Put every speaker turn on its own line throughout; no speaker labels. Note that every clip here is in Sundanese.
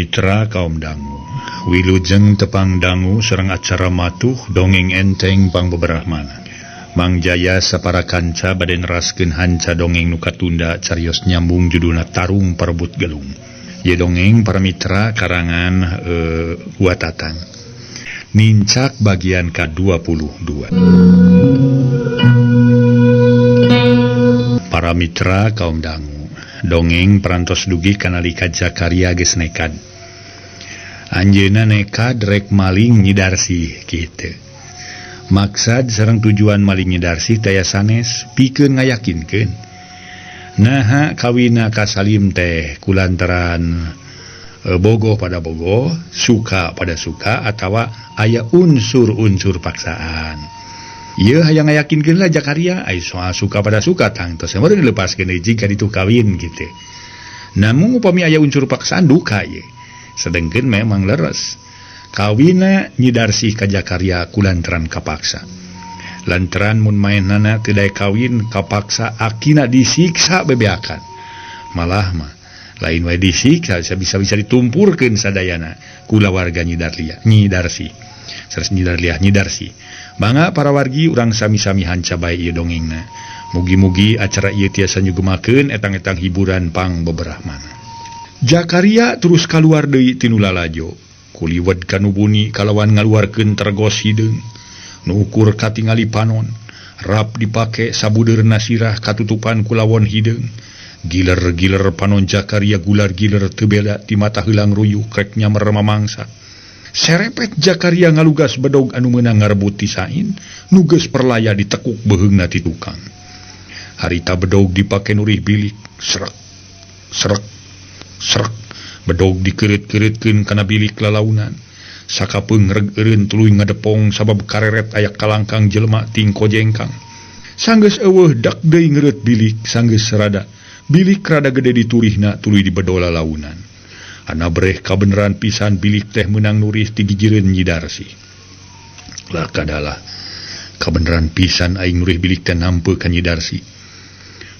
Mitra kaum dangu Wilujeng tepang dangu sareng acara matuh dongeng enteng pangbeberahmana Mang Jaya sapara kanca bade neraskeun hanca dongeng nu katunda carios nyambung judulna Tarung Parebut Gelung. Ieu dongeng para mitra karangan Watatang. Nincak bagian ka-22. Para mitra kaum dangu dongeng perantos dugi kanalika Zakaria geus nekad. Anjeunna nekad rek maling Nyi Darsih kitu. Maksad sareng tujuan maling Nyi Darsih taya sanes pikeun ngayakinkeun. Naha kawina ka Salim teh kulantaran bogoh pada bogoh, suka pada suka atawa aya unsur-unsur paksaan. Ieu hayang ngayakinkeun lah Zakaria ai soal suka pada suka tangtos meureun dilepaskeun deui jika ditu kawin kitu. Namun upami aya unsur paksaan duka ieu. Sedengkeun memang leres. Kawina Nyi Darsih ka Zakaria kulantaran kapaksa. Lantaran mun maenana teu daek kawin kapaksa akina disiksa bebeakan. Malah mah lain wae disiksa bisa-bisa ditumpurkeun sadayana kulawarga Nyi Darlia, Nyi Darsih. Sanes Nyi Darlia, Nyi Darsih. Mangga para wargi urang sami-sami hanca bae ieu dongengna. Mugi-mugi acara ieu tiasa nyugemakeun etang-etang hiburan pang beberahmana. Zakaria terus kaluar deui tinu lalajo. Kuliwet kanubuni kalawan ngaluarkeun tergos hideung. Nu ukur katingali panon. Rap dipake sabudeurna sirah katutupan kulawon hideung. Giler-giler panon Zakaria gular-giler teu beda ti mata heulang ruyuh krek nyamer mamangsa. Serepet Zakaria ngalugas bedog anu meunang ngarebut ti Sain, nu geus perlaya ditekuk beuheungna ti tukang. Harita bedog dipake nurih bilik, srek, srek, srek. Bedog dikeureut-keureutkeun kana bilik lalaunan. Sakapeung reg eureun tuluy ngadepong sabab kareret aya kalangkang jelema tingko jengkang. Sanggeus eueuh dak deui ngeureut bilik, sanggeus rada. Bilik rada gede diturihna tuluy dibedo lalaunan. Ana breh kabeneran pisan bilik teh meunang nurih ti gigireun Nyi Darsih. Lah kadalah kabeneran pisan aing nurih bilik teh nampe ka Nyi Darsih.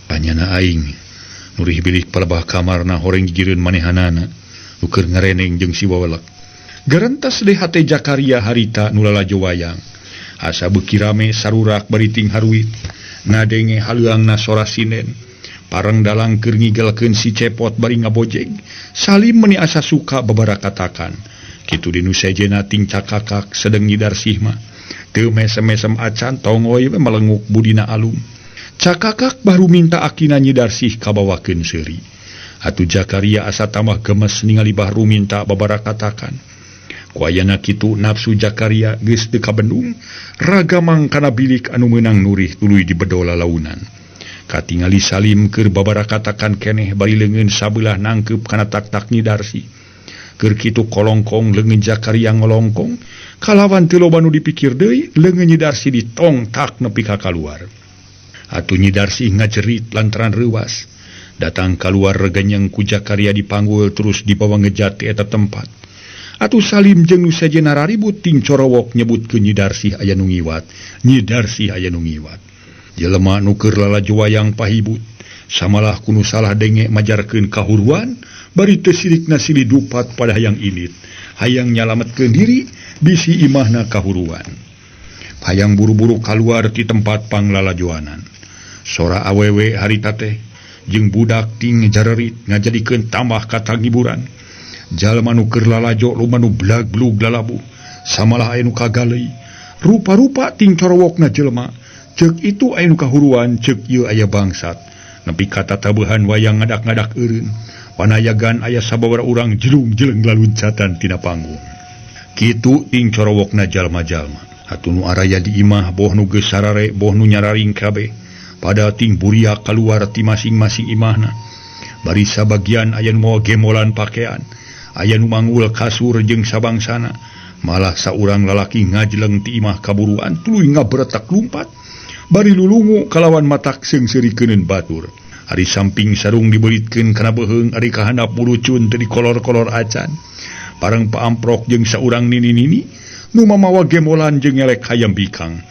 Panyana aing nurih bilik palebah kamarna horeng gigireun manehanana nu keur ngareneng jeung si wawelek. Gerentes deui hate Zakaria harita nu lalajo wayang. Asa beuki rame sarurak bari ting haruit. Ngadenge haleuangna sora sinden. Pareng dalang keur ngigelkeun si Cepot bari ngabojeg. Salim meuni asa suka babarakatakan. Kitu di nu sejenna ting cakakak sedeng Nyi Darsih mah. Teu mesem-mesem acan tongoy we melenguk budina alum. Cakakak baru minta akina Nyi Darsih kabawakeun seuri. Atuh Zakaria asa tambah gemes ningali Bahru minta babarakatakan. Ku ayana kitu nafsu Zakaria geus teu kabendung, ragamang kana bilik anu meunang nurih tuluy dibedo lalaunan. Katingali Salim keur babarakatakan keneh bari leungeun sabelah nangkeup kana tak-tak Nyi Darsih. Keur kitu kolongkong leungeun Zakaria ngolongkong, kalawan teu loba nu dipikir deui, leungeun Nyi Darsih ditongtak nepi ka kaluar. Atuh Nyi Darsih ngajerit lantaran reuas. Datang kaluar regenyeng ku Zakaria dipanggul terus dibawa ngejat ti eta tempat. Atuh Salim jeung nu sejenna raribut ting corowok nyebutkeun Nyi Darsih aya nu ngiwat, Nyi Darsih aya nu ngiwat. Jelema nu keur lalajo wayang pahibut, samalah ku nu salah denge majarkeun kahuruan, bari teu sirikna silih dupat pada hayang ilit, hayang nyalametkeun diri bisi imahna kahuruan. Hayang buru-buru kaluar ti tempat panglalajoanan. Sora awewe harita teh jeung budak ting jarerit ngajadikeun tambah katangiburan. Jalma nu keur lalajo loba nu blag-blug lalabuh, samalah aya nu kagaleuy. Rupa-rupa ting corowokna jelema. Ceuk itu aya nu kahuruan, ceuk ieu aya bangsat. Nepi ka tatabuhan wayang ngadak-ngadak eureun. Panayagan aya sababaraha urang jelung-jeleng laluncatan tina panggung. Kitu ting corowokna jalma-jalma. Atuh nu araya di imah boh nu geus sarare boh nu nyararing kabeh. Pada ting buriak kaluar ti masing-masing imahna. Bari sabagian aya nu mawa gemolan pakean, aya nu manggul kasur jeung sabangsana. Malah saurang lalaki ngajleng ti imah kaburuan tuluy ngabretek lumpat. Bari lulungu kalawan matak seungseurikeuneun batur. Ari samping sarung dibeuritkeun kana beuheung, ari kahandap mulucun teu dikolor-kolor acan. Bareng paamprok jeung saurang nini-nini nu mamawa gemolan jeung ngelek hayam bikang.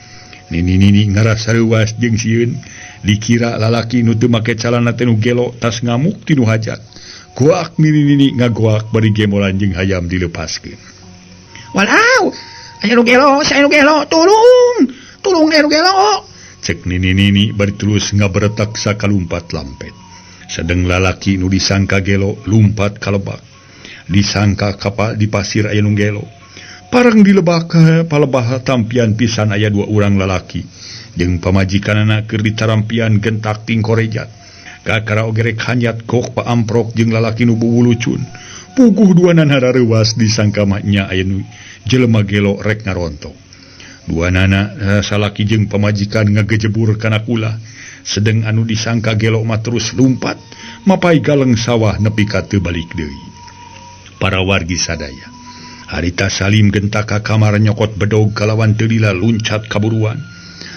Nini-nini ngarasa reuas jeung sieun, dikira lalaki nu teu make calana teh nu gelo tas ngamuk ti nu hajat. Goak nini-nini ngagoak bari gemolan jeung hayam dilepaskeun.
Walau, aya nu gelo, saya nu gelo, tulung, tulung aya nu gelo.
Cek nini-nini bari terus ngaberetak sakalumpat lampet. Sedeng lalaki nu disangka gelo lumpat ka lebak. Disangka kapal di pasir aya nu gelo. Parang di lebak palebah tampian pisan aya dua urang lalaki. Jeung pamajikanana keur ditarampian gentak tingkorejat. Kakara oge rek hanyat gok paamprok jeung lalaki nu buwulucun. Puguh duanana rareuwas disangka mah nya aya nu jelema gelo rek ngarontok. Duanana salaki jeung pamajikan ngagejebur kana kula. Sedeng anu disangka gelo mah terus lumpat mapai galeng sawah nepi ka teu balik deui. Para wargi sadaya harita Salim gentak ka kamar nyokot bedog kalawan teu lila luncat kaburuan.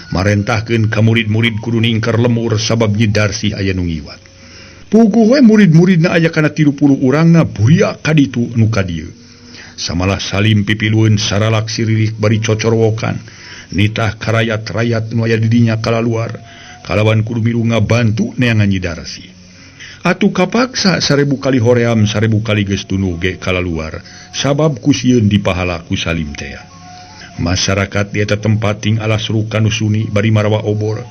Marentahkeun ka murid-murid kudu ningker lemur sabab Nyi Darsih aya nu ngiwat. Puguh we murid-muridna aya kana 30 urangna buriak ka ditu nu ka dieu. Samalah Salim pipilueun saralak siririk bari cocorwokan. Nitah karayat-rayat nu aya di dinya kalaluar kalawan kudu milu ngabantu neangan Nyi Darsih. Atuh kapaksa 1000 kali hoream 1000 kali geus tunduh ge kalaluar sabab ku sieun dipahala ku Salim tea. Masyarakat di eta tempat ting alas ruka nu suni bari marawa obor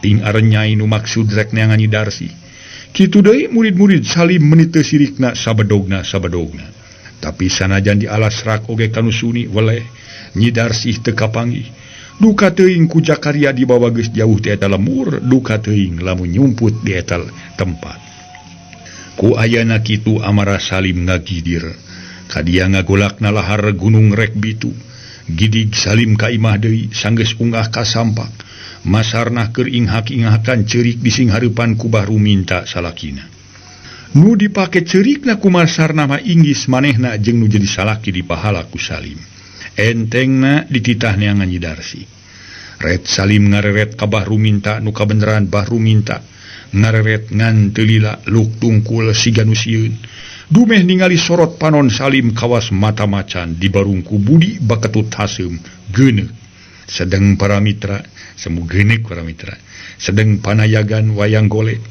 ting arenyai nu maksud rek neangan Nyi Darsih. Kitu deui murid-murid Salim meuni teu sirikna sabedogna sabedogna. Tapi sanajan di alas rak oge kanu suni weleh Nyi Darsih teu kapanggih. Duka teuing ku Jakaria dibawa geus jauh ti eta lemur, duka teuing lamun nyumput di eta tempat. Ku ayana kitu amara Salim ngagidir. Kadia ngagolakna lahar gunung rek bitu. Gidig Salim ka imah deui sanggeus unggah ka sampak. Masarnah keur inghak-inghakan ceurik di sing hareupan ku Bahru minta salakina. Nu dipake ceurikna ku Masarnah mah inggis manehna jeung nu jadi salaki dipahala ku Salim. Entengna dititah neangan Nyi Darsih. Ret Salim ngareret ka Bahru minta nu kabeneran Bahru minta. Ngareret ngan teu lila luk tungkul siga nu sieun. Dumeh ningali sorot panon Salim kawas mata macan di barungku budi baketut haseum geuneuk. Sedeng para mitra, semu geuneuk para mitra. Sedeng panayagan wayang golek.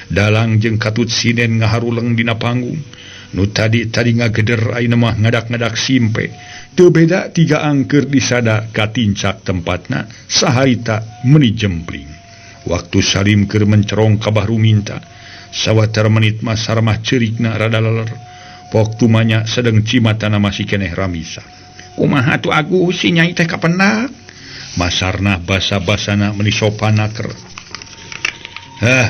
Dalang jeung katut sinen ngaharuleng dina panggung. Nu tadi-tadi ngageder ayeuna mah ngadak-ngadak simpe. Teu beda tiga angker disada katincak tempatna saharita meuni jempling. Waktu Salim keur mencerong ka Bahru minta, sawatar menit mah sarmah ceurikna rada leler. Waktu manya sedeng cimatana masih keneh ramisa.
Kumaha atuh Agus si nyai teh kapendak?
Masarnah basa-basana meuni sopan naker. Hah,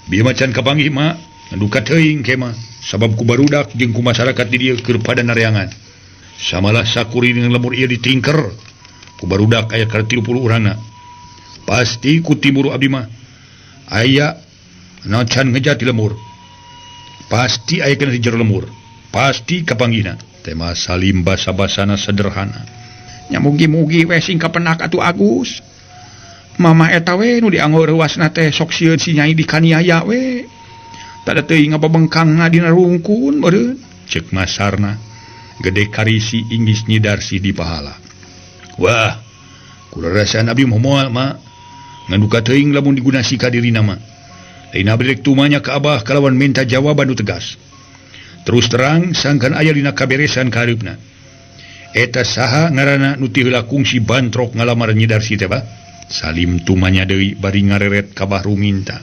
bieu mah can kapanggih mah, duka teuing ke mah. Sabab ku barudak jeung ku masyarakat di dieu keur pada nareangan. Samalah sakurining lemur ieu ditingker. Ku barudak aya ka 30 urangna. Pasti ku timur abdi mah aya nacan ngejat di lemur. Pasti aya kena di jero lemur. Pasti kapanggihna. Tema Salim basa-basana sederhana.
Nya mugi-mugi we sing kapenak atuh Agus. Mama eta we nu dianggo reuasna teh sok sieun si nyai dikaniaya we.
Tada teuing ngababengkangna dina rungkun meureun. Ceuk Masarna gede karisi inggis Nyi Darsih di pahala. Wah, kula rasa abdi moal ma. Ngan duka teuing lamun digunasi ka dirina mah. Lain abdi rek tumanya ka abah kalawan minta jawaban nu tegas. Terus terang sangkan aya dina kaberesan kahareupna. Eta saha ngaranna nu ti heula kungsi bantrok ngalamar Nyi Darsih teh bah? Salim tumanya deui bari ngareret ka Bahru minta.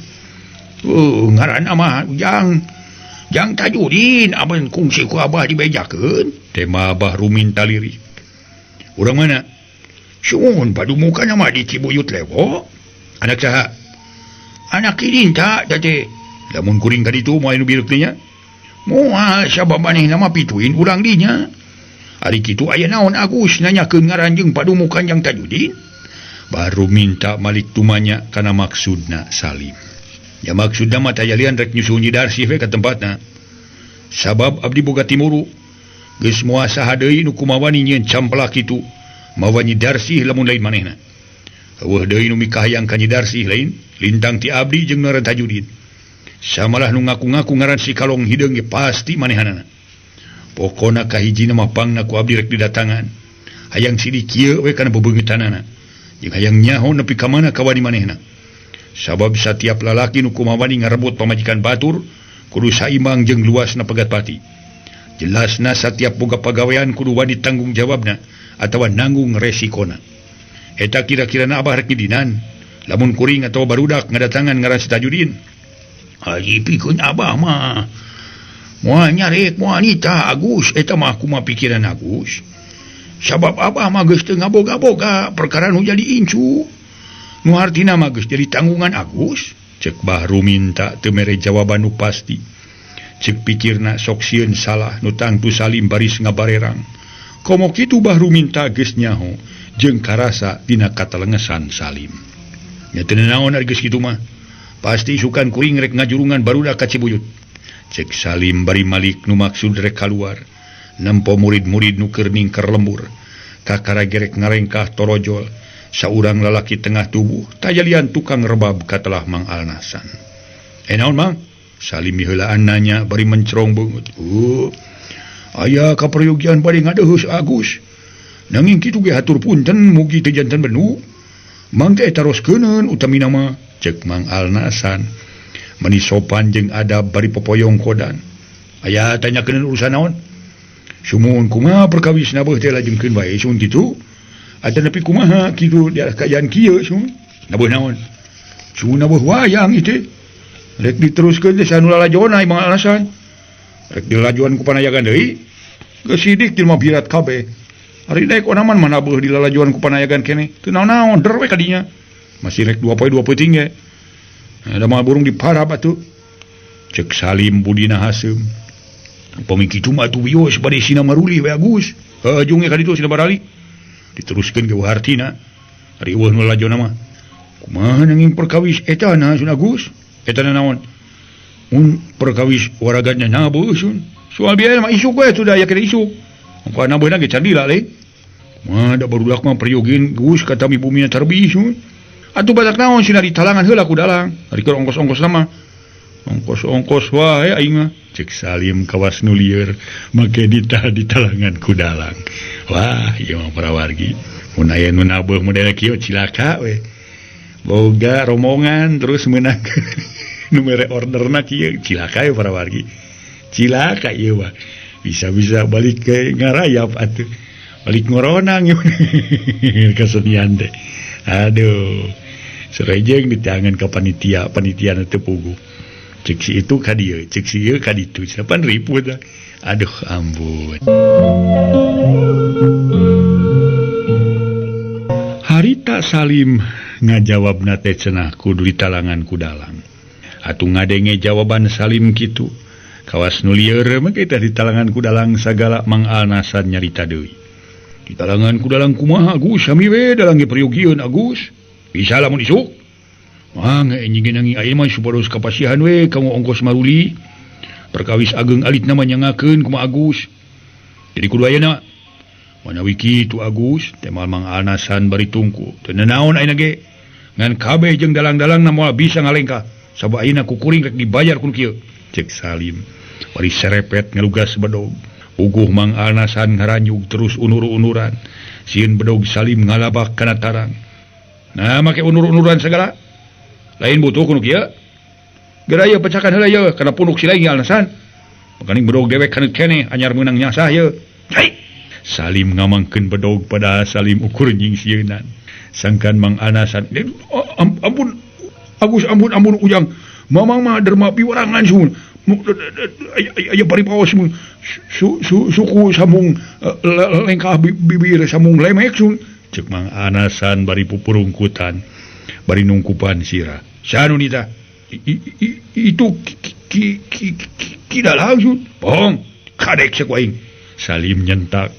Ngaranna mah Jang Tajudin amun kungsi ku abah dibejakeun.
Tema Bahru minta lirih. Urang mana?
Suhun padumukana mah di Cibuyut Lewo.
Anak saha?
Anak idin ta teh.
Lamun kuring ka ditu moal nu bireuk teh nya?
Moal sabab manehna mah pituin urang dinya. Ari kitu aya naon Agus nanyakeun ngaran jeung padumukan Jang Tajudin?
Baru minta malik tumanya kana maksudna Salim. Ya maksudna mah tayalian rek nyusul Nyi Darsih we ka tempatna. Sabab abdi boga timuru. Geus moal saha deui nu kumawani nyieun camplak kitu. Mawa Nyi Darsih lamun lain manehna. Eueuh deui nu mikahayang ka Nyi Darsih lain lintang ti abdi jeung ngaran Tajudin. Samalah nu ngaku-ngaku ngaran si Kalong Hideung ge pasti manehanana. Pokona kahijina mah pangna ku abdi rek didatangan. Hayang sidik kieu we kana bebeungeutanana. Jeung hayang nyaho nepi ka mana kawani manehna. Sabab satiap lalaki nu kumawani ngarebut pamajikan batur
Kudu saimbang jeung luasna pegat pati. Jelasna satiap boga pagawean kudu wani tanggung jawabna atawa nanggung resikona. Eta kira-kirana abah rek ngidinan lamun kuring atawa barudak ngadatangan ngaran si Tajudin. Haji pikeun abah mah moal nyarek moal nita Agus, eta mah kumaha pikiran Agus. Sabab abah mah geus teu ngaboga-boga perkara nu jadi incu. Nu hartina mah geus jadi tanggungan Agus. Cek Bahru minta teu mere jawaban nu pasti. Cek pikirna sok sieun salah nu tangtu Salim baris ngabarerang. Komo kitu Bahru minta geus nyaho jeung karasa dina katalengesan Salim. Nya teu naon ari geus kitu mah. Pasti sukan kuring rek ngajurungan barudak ka Cibuyut. Cek Salim bari malik nu maksud rek kaluar. Nempo murid-murid nu keur ningker lembur. Kakara gerek ngarengkah torojol. Saurang lalaki tengah tubuh tajalian tukang rebab katelah Mang Alnasan. Naon Mang? Salim miheulaan nanya bari mencerong beungeut. Aya kaperyogian bari ngadeuheus Agus. Nanging kitu ge hatur punten mugi teu janten benu. Mang teh taroskeun utamina mah cek Mang Alnasan. Meni sopan jeung adab bari popoyong kodan. Aya tanyakeun urusan naon? Sumuhun kumaha perkawisna beuh teh lajengkeun bae sun kitu. Atan nepi kumaha kitu di kaayaan kieu sun. Nabuh naon? Sun nabuh wayang ieu. Rek diteruskeun teh sanu lalajona Mang Alasan. Rek dilajuan ku panayagan deui. Geus sidik jelema birat kabeh. Ari daek onaman mah nabuh dilalajuan ku panayagan keneh. Teu naon-naon der we kadinya. Masih rek 2 poe 2 peuting ge. Ada mah burung diparab atuh. Cek Salim budina haseum. Upami kitu mah atuh wios bade sina maruli we Agus. Heuh junge ka ditu sina barali. Diteruskeun ge hartina. Ari eueuh nu lalajona mah. Kumaha nanging perkawis eta na sun Agus? Eta na naon? Mun perkawis waragatna nabuh sun. Soal biaya mah isuk we atuh da aya kena isuk. Ongkoh nabuhna ge cadila lain. Kumaha da barudak mah peryogeun Gus katami bumina tarbi sun. Atuh badak naon sina ditalangan heula ku dalang. Ari keur ongkos-ongkos mah. Ongkos-ongkos wae aing mah. Cek Salim kawas nu lieur make dita ditalangan ku dalang. Wah, ieu mah parawargi. Mun aya nu nabuh model kieu cilaka we. Boga rombongan terus meunang nu mere orderna kieu cilaka we parawargi. Cilaka ieu mah. Bisa-bisa balik ke ngarayap atuh. Balik ngoronang ieu kesenian teh. Aduh. Serejeng ditangan ka panitia, panitia teu puguh. Cek si itu ka dieu, cek si ieu ka ditu. Cenah ribut. Aduh ampun. Harita Salim ngajawabna teh cenah kudu ditalangan ku dalang. Atuh ngadenge jawaban Salim kitu. Kawas nu lieur mah kita ditalangan ku dalang sagala Mang Alnasan nyarita deui. Ditalangan ku dalang kumaha Agus sami we dalang ge priyogieun Agus. Bisa lamun isuk. Mah ngeunang aya mah supados kapasihan we kanggo ongkos maruli. Perkawis ageng alit nama nyangakeun kumaha Agus. Jadi kudu ayeuna. Manawi kitu Agus, teh Mang Alnasan bari tungku. Teu naon ayeuna ge. Ngan kabeh jeung dalang-dalangna moal bisa ngalengkah. Sabab ayeuna ku kuring rek dibayar ku kieu. Cek Salim. Bari serepet ngalugas bedog. Uguh Mang Alnasan ngaranyug terus unur-unuran. Sieun bedog Salim ngalabak kana tarang. Nah make unur-unuran segala. Lain butuh kuno kieu. Geura ieu pecakan heula ieu kana punuk si lain Alnasan. Makaning bedog dewek kana keneh anyar meunang nyasah ieu. Hai. Salim ngamangkeun bedog pada Salim ukur nyingsieunan. Sangkan Mang Alnasan, ampun Agus ampun ampun Ujang. Mamang mah derma piwarangan sun. Aya bari paos mun suku sambung lengkah bibir sambung lemek sun. Cek Mang Alnasan bari pupurungkutan. Bari nungkupan sirah. Sanu nita? Itu ki dalang sun. Bohong. Kadek cek aing. Salim nyentak.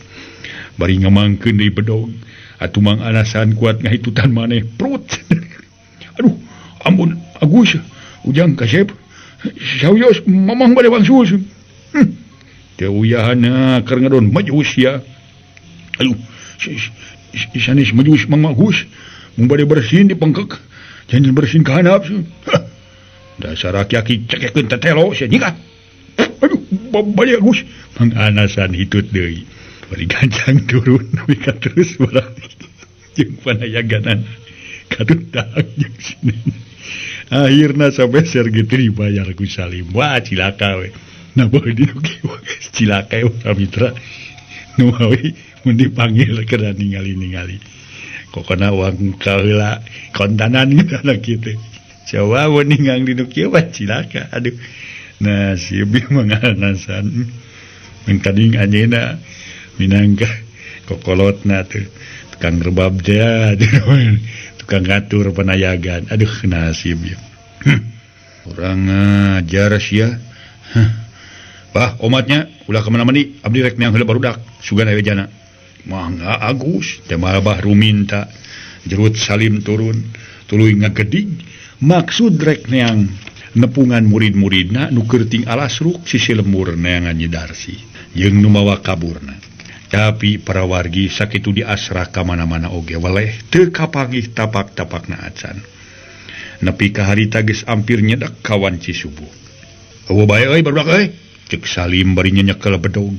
Bari ngamangkeun deui bedog. Atuh Mang Alnasan kuat ngahitutan maneh. Prut. Aduh, ampun Agus. Ujang kasep. Sawios mamang bade wangsul. Teu uyahana keur ngadon majus ya. Aduh, sanes majus Mang Agus. Mun bade bersin di pengkek. Jangan bersin ka handap. Dasar aki-aki cekekeun tetelo sia nyingkat. Aduh, bade Agus. Mang Alnasan hitut deui. Bari gancang turun nepi ka terus barang. Jeung panayaganan katut dalang jeung sinen.
Akhirna sabeser gitu dibayar ku Salim. Wah cilaka we. Nah boleh cilaka we mitra. Nu we mun dipanggil keur ningali-ningali. Kokona uang kaheula kontanan gitu. Coba mun ninggang di nu kieu mah cilaka. Aduh. Nasib manganasan. Mengkading anjeunna minangka kokolotna tuh tukang rebab teh, tukang ngatur penayagan. Aduh nasib ya. Urang ngajar sia. Bah omatnya ulah ka mana-mana abdi rek neang heula barudak sugan aya jana. Mangga Agus teh malah ruminta jerut Salim turun tuluy ngagedig maksud rek neang nepungan murid-muridna nu keur ting alasruk sisi lembur neangan Nyi Darsi jeung nu mawa kaburna. Tapi para wargi sakitu diasrah ka mana-mana oge weleh teu kapanggih tapak-tapakna acan. Nepi ka harita geus ampir nyedek ka wanci subuh. Eueuh bae euy barudak euy, ceuk Salim bari nyenyekel bedog.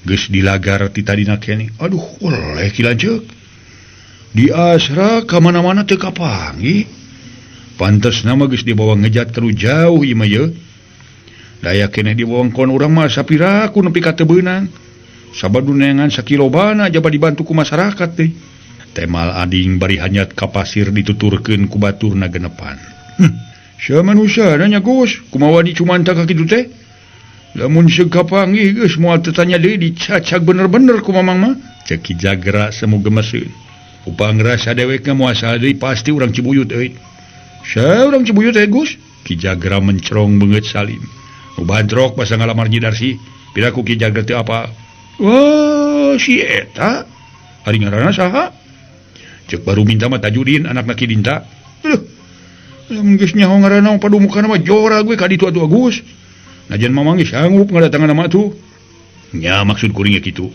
Geus dilagar ti tadina keneh. Aduh, weleh ki lanceuk. Diasrah ka mana-mana teu kapanggih. Pantes nama geus dibawa ngejat terlalu jauh ieu mah ye. Daya keneh diwongkon urang mah sapiraku nepi ka teu beunang. Sabab neangan sakilobana jaba dibantu ku masyarakat teh. Temal ading bari hanyat ka pasir dituturkeun ku baturna genepan. Sia manusia nanya Gus, kumaha dicumanta ka kitu teh? Lamun seug kapanggih geus moal teu tanya deui dicacag bener-bener ku mamang mah. Ceuk Ki Jagra semu gemeseun. Upang rasa dewekna moal saha deui pasti urang Cibuyut euy. Sia urang Cibuyut teh Gus? Ki Jagra mencerong beungeut Salim. Nu badrok basa ngalamar Nyi Darsi, piraku Ki Jagra teu apa? Wah, si eta ari ngaranna saha? Ceuk baru minta mah Tajudin anakna Ki Dinta. Aduh. Lamun geus nyaho ngaranna padumukana mah jora gue ka ditu atuh Agus. Najan mamang geus sanggup ngadatangan nama tuh. Nya maksud kuring ge kitu.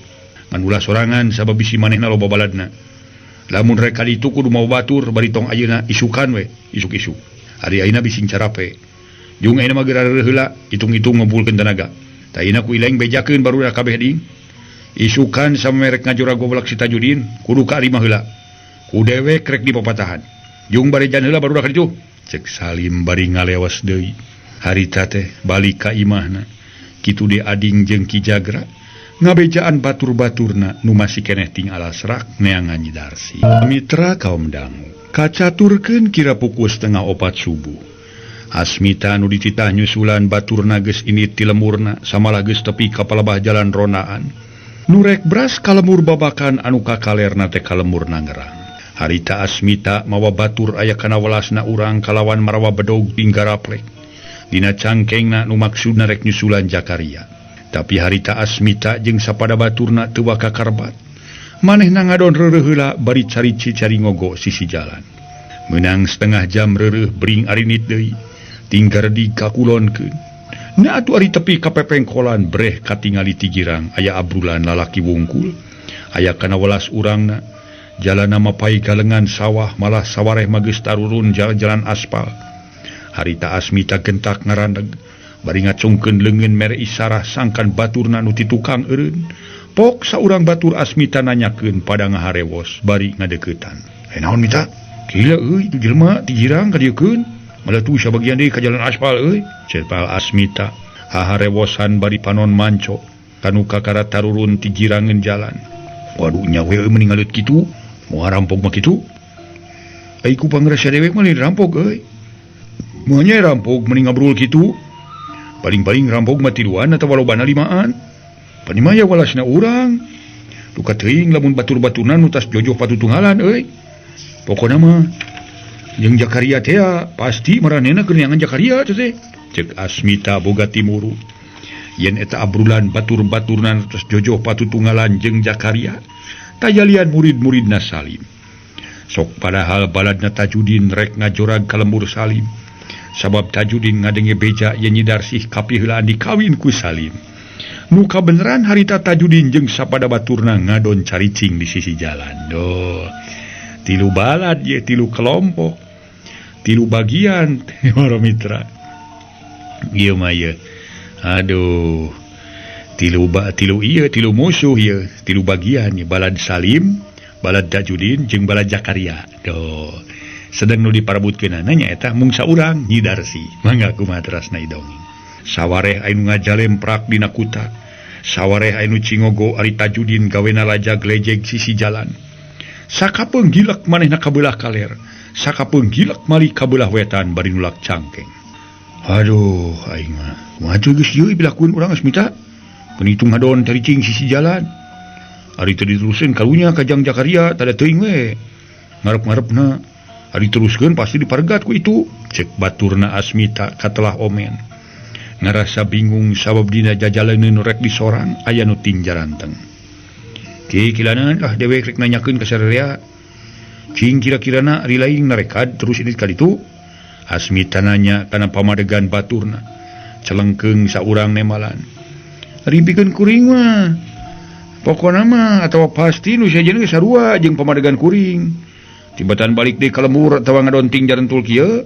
Ngan ulah sorangan sabab bisi manehna loba baladna. Lamun rek ka ditu kudu mawa batur bari tong ayeuna isukan we, isuk-isuk. Ari ayeuna bising carape. Jeung ayeuna mah geura heula hitung-hitung ngumpulkeun tenaga. Tah ayeuna ku ileng bejakeun barudak kabeh ding. Isukan samerek ngajora goblak si Tajudin kudu ka arimah heula. Ku dewek rek dipapatahan. Jeung barejan heula barudak ka ditu. Cek Salim bari ngalewas deui. Harita teh balik ka imahna. Kitu de ading jeung Ki Jagra ngabejaan batur-baturna nu masih keneh ting alasrak neangan Nyi Darsi. Mitra kaum dangu kacaturkeun kira pukul 3:30 subuh. Asmita nu dititah nyusulan baturna geus indit ti lemurna samalah geus tepi ka palebah jalan ronaan. Nu rek bras ka lemur babakan anu kakalerna teh ka lemur Nangerang. Harita Asmita mawa batur aya kana welasna urang kalawan marawa bedog ting garaplek. Dina cangkengna nu maksudna rek nyusulan Jakaria. Tapi harita Asmita jeung sapada baturna teu waka karbat. Manehna ngadon reureuh heula bari cari-cari ngogo sisi jalan. Meunang setengah jam reureuh bring arinit deui. Tinggar di kakulonkeun. Na atuh ari tepi ka pepengkolan breh katingali ti girang aya abrulan lalaki wungkul. Aya kana welas urangna. Jalana mapai galengan sawah malah sawareh mah geus tarurun jalan-jalan aspal. Harita Asmita gentak ngarandeg bari ngacungkeun leungeun mere isarah sangkan baturna nu ti tukang eureun. Pok saurang batur Asmita nanyakeun pada ngaharewos bari ngadeuketan. Naon Mita? Gila euy itu jelema ti girang ka dieukeun. Malah tuh sabagian deui ka jalan aspal euy. Cepal Asmita haharewosan bari panon manco kanu kakara tarurun ti jirangeun jalan. Waduh nya we mending ngaleut kitu. Moal rampok mah kitu. Ai ku pangrasa dewek mah rampok euy. Moal nya rampok mending ngabrul kitu. Paling-paling rampok mah tiluan atawa lobana limaan. Panimah ya walasna urang. Duka teuing lamun batur-baturna nu tas jojoh patutunggalan euy. Pokona mah jeung Jakaria teh pasti maranehna keur neangan Jakaria teh. Ceuk Asmita boga timuru. Yen eta abrulan batur-baturna nu tas jojoh patutunggalan jeung Jakaria. Tajalian murid-muridna Salim. Sok padahal baladna Tajudin rek ngajorag ka lembur Salim. Sabab Tajudin ngadenge beja yen Nyi Darsih kapiheulaan dikawin ku Salim. Nu kabeneran harita Tajudin jeung sapada baturna ngadon caricing di sisi jalan. Duh. Tilu balad ye tilu kelompok. Tilu bagian para mitra. Ieu mah ye. Aduh. Tilu ieu tilu musuh ieu, tilu bagian ye balad Salim, balad Tajudin jeung balad Jakaria. Duh.
Sedang nu diparabutkeunana nyaeta mungsa urang Nyi Darsi. Mangga kumaha terasna dongeng. Sawareh anu ngajalemprak dina kuta. Sawareh anu cingogo ari Tajudin gawena lajag lejeg sisi jalan. Sakapeung gilek manehna ka beulah kaler, sakapeung gilek mali ka beulah wetan bari nulak cangkeng. Aduh, aing mah. Kumaha geus ieu dilakukeun urang Asmita? Keun ngadon caricing sisi jalan. Ari teu diteruskeun karunya ka Jang Jakaria tada teuing we. Ngarep-ngarepna ari teruskeun pasti diparegat ku itu. Cek baturna Asmita katelah omen. Ngarasa bingung sabab dina jajalaneun rek disorang aya nu tingjaranteng. Ki kilanan lah dewek rek nanyakeun ka sararea. Cing kira-kirana ari laing narekad terus ini ka ditu. Asmita nanya kana pamadegan baturna. Celengkeung saurang nemalan. Ari pikeun kuring mah. Pokona mah atawa pasti nu sejen ge sarua jeung pamadegan kuring. Tibatan balik deui ka lembur atawa ngadonting jarentul kieu.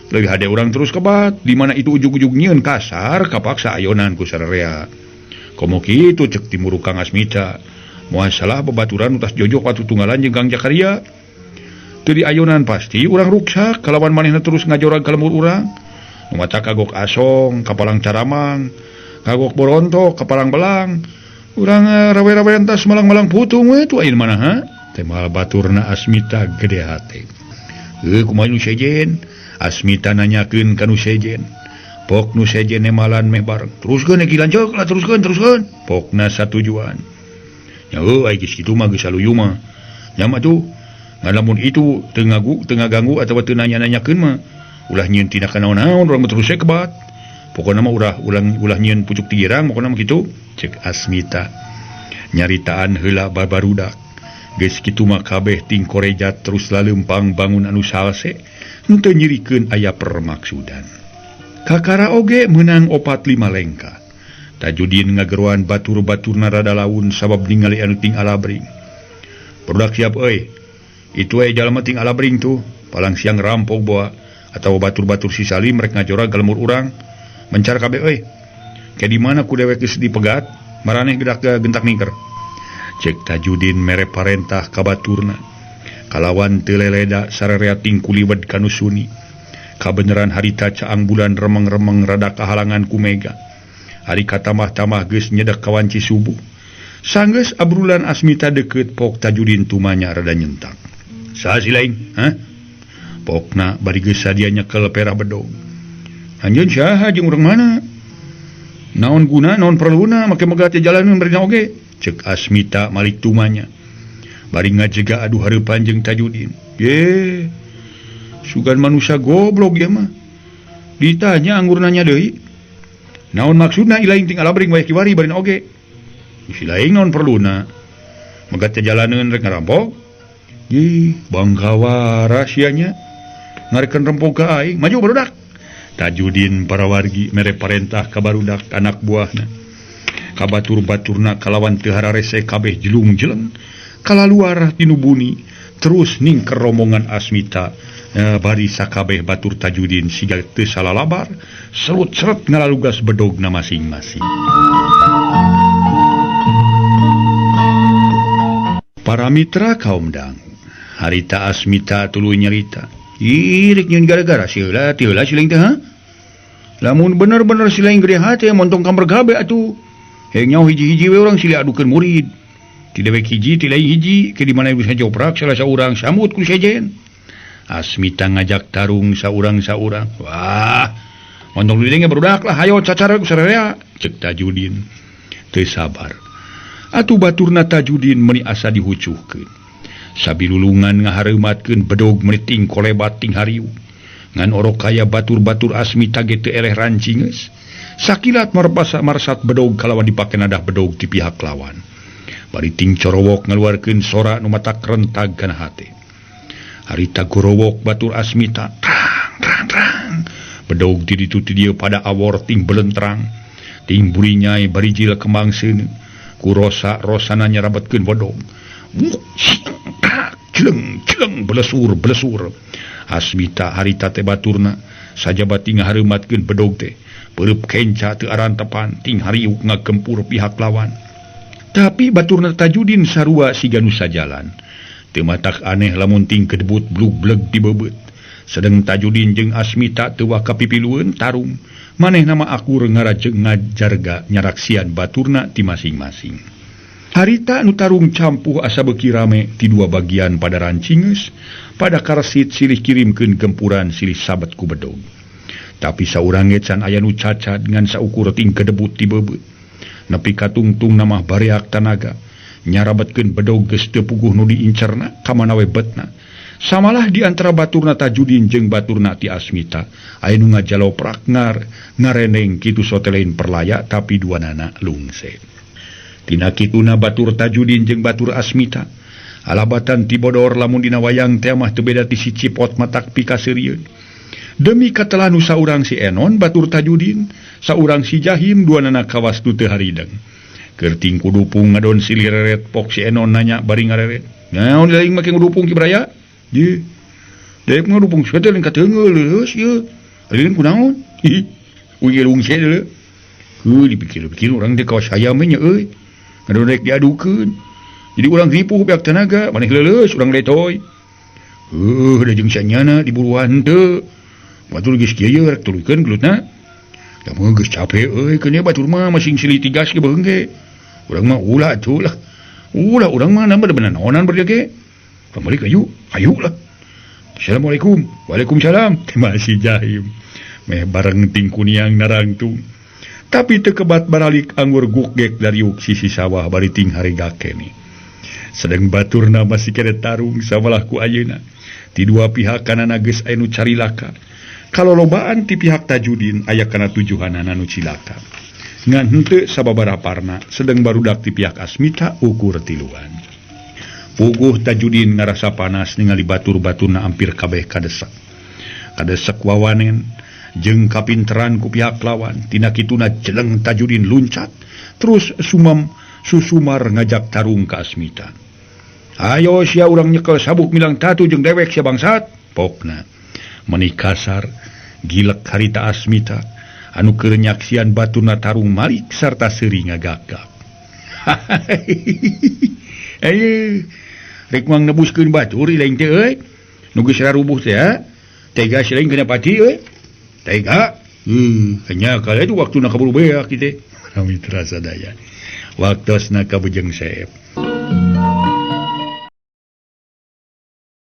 Leuwih hade urang terus kebat di mana itu ujug-ujug nyieun kasar kapaksa ayonan ku sararea. Komo kitu cek timur Kang Asmita. Moal salah babaturan utas jojok watu tunggalan jeung Kang Jakaria. Teu diayonan pasti urang ruksak kalawan manehna terus ngajorag ka lembur urang. Nu mata kagok asong, kapalang caramang, kagok borontok, kapalang belang. Urang rawe-rawe entas malang-malang putung we tu ayeuna mana ha? Temal baturna Asmita gede hate. Kumaha nu sejen? Asmita nanyakeun ka nu sejen. Pok nu sejen nemalan meh bareng. Teruskeun ki lanceuk lah teruskeun. Pokna satujuan. Ya heuh ai geus kitu mah geus saluyu mah. Nya mah tuh ngalamun itu teu ngaganggu atawa teu nanya-nanyakeun mah ulah nyieun tindakan naon-naon urang terus we kebat. Pokona mah ulah nyieun pucuk tigirang pokona mah kitu. Cek Asmita. Nyaritaan heula babarudak. Geus kitu mah kabeh ting korejat terus laleumpang bangun anu salse henteu nyirikeun aya permaksudan. Kakara oge meunang 4-5 lengka. Tajudin ngageroan batur-baturna rada laun sabab ningali anu ting alabring. Produk siap euy. Itu we jalma ting alabring tuh, palang siang rampok boa atawa batur-batur si Salim rek ngajorag ka lembur urang. Mencar kabeh euy. Ke di mana ku dewek geus dipegat, maraneh gedak gentak ningker. Cek Tajudin mere parentah ka baturna. Kalawan teu leleda sararea ting kuliwed ka nu suni. Kabeneran harita caang bulan remeng-remeng rada kahalangan ku mega. Ari katamah-tamah geus nyedek kawanci subuh. Sanggeus abrulan Asmita deukeut pok Tajudin tumanya rada nyentak. Saha si lain? Hah? Pokna bari geus sadia nyekel perah bedog. Anjeun saha jeung urang mana? Naon guna, naon perluna make megat jalanan bari oge? Cek Asmita malik tumanya. Bari ngajega adu hareupan jeung Tajudin. Ye. Sugan manusia goblok ieu mah. Ditanya anggur nanya deui. Naon maksudna ilaing ting alabring wae kiwari bari oge. Si laing naon perluna? Megat jalaneun rek ngarampok. Ih, bangkawa rahasianya. Ngarekeun rempok ka aing, maju barudak. Tajudin para wargi mere parentah ka barudak anak buahna. Kabatur-baturna kalawan teu hararese kabeh jelung-jeleng kalaluar tinu buni terus ningker rombongan Asmita. Bari sakabeh batur Tajudin siga teu salalabar serut-seret ngalalugas bedogna masing-masing. Para mitra kaum dang, harita Asmita tuluy nyarita. Ih, rek nyieun gara-gara sieula teu heula silaing teh ha? Lamun bener-bener silaing gede hate montong kamar gabe atuh. Heng nyaho hiji-hiji we urang silih adukeun murid. Ti dewek hiji ti lain hiji ke di mana bisa joprak salah saurang samut ku sejen. Asmita ngajak tarung saurang-saurang. Wah, montong lilingnya barudak lah, hayo cacar ku sararea. Cek Tajudin teu sabar. Atuh baturna Tajudin meuni asa dihucuhkeun. Sabilulungan ngahareumatkeun bedog meuni ting kolebat ting hariu. Ngan orok kaya batur-batur Asmita ge teu eleh rancingeus. Sakilat marsat bedog kalawan dipake nadah bedog ti pihak lawan. Bari ting corowok ngaluarkeun sora nu matak rentag kana hate. Harita gorowok batur Asmita trang trang trang. Bedog ti ditu ti dieu pada awor ting belentrang. Ting burinyai barijil kembang seuneu. Ku rosa rosana nyarabetkeun bedog. Jeleng jeleng belesur belesur. Asmita harita teh baturna sajabati ngahareumatkeun bedog teh. Peureub kenca teu arantepan ting hariuk ngagempur pihak lawan. Tapi baturna Tajudin sarua siga nu sajalan. Teu matak aneh lamun ting kedebut blug-bleg dibebeut. Sedeng Tajudin jeung Asmita teu waka pipilueun tarung. Maneh nama akur ngarajeng ngajarga nyaraksian baturna ti masing-masing. Harita nu tarung campuh asa beuki rame ti dua bagian pada rancingeus, pada karsit silih kirimkeun gempuran silih sabet ku bedog. Tapi saurang ge can aya nu cacad ngan saukur ting kedebut ti bebeut. Nepi ka tungtung namah bareak tanaga, nyarabetkeun bedog geus teu puguh nu diincerna ka mana we betna. Samalah di antara baturna Tajudin jeung baturna ti Asmita, aya nu ngajaloprak ngareneng kitu sote lain perlaya tapi duanana lungse. Tina kituna batur Tajudin jeung batur Asmita, alabatan ti bodor lamun dina wayang teh mah teu beda ti si cipot matak pikaseurieun. Demi katelah nu saurang si Enon batur Tajudin, saurang si Jahim duanana kawas nu teu harideng. Keur ting kudupung ngadon silih reret pok si Enon nanya bari ngareret. Naon lain make ngudupung Ki Braya? Ye. Dek ngadupung sia teh lain kateunggeul leuheus ieu. Lain kunaon? Hi. Uing lungse deuleu. Heuh dipikir-pikir urang teh kawas hayam nya euy. Ngadon rek diadukeun. Jadi urang ripuh pihak tenaga, maneh leuleus urang letoy. Heuh da jeung sanyana diburuan teu. Batur geus kieu rek tuluykeun gelutna. Da mah geus capek euy keun batur mah masing silih tigas ge beung ge. Urang mah ulah atuh lah. Ulah urang mah nambah bener naonan berdia ge. Kembali ayu, ayu lah. Assalamualaikum. Waalaikumsalam. Masih Jahim. Meh bareng tingkuniang narangtung. Tapi teu kebat baralik anggur gugek dariuk sisi sawah bari ting harega kene. Sedeng baturna masih kene tarung samalah ku ayeuna. Ti dua pihak kanana geus aya nu carilaka. Kalolobaan ti pihak Tajudin aya kana tujuhanana nu cilaka. Ngan henteu sababaraha parna sedeng barudak ti pihak Asmita ukur tiluan. Puguh Tajudin ngarasa panas ningali batur-baturna ampir kabeh kadesek. Kadesek wawanen jeung kapinteran ku pihak lawan. Tina kituna jeleng Tajudin luncat terus sumam susumar ngajak tarung ka Asmita. Ayo sia urang nyekel sabuk milang tatu jeung dewek sia bangsat. Pokna meni kasar gilek harita Asmita anu keur nyaksian baturna tarung malik sarta seuri ngagagak. Ayo rek mang nebuskeun batur lain teh euy. Nu geus rarubuh teh ha. Tega si lain kena pati euy. Tega. Nya kala itu waktuna kaburu beak kitu. Mitra sadaya. Waktosna ka Bujeng Seep.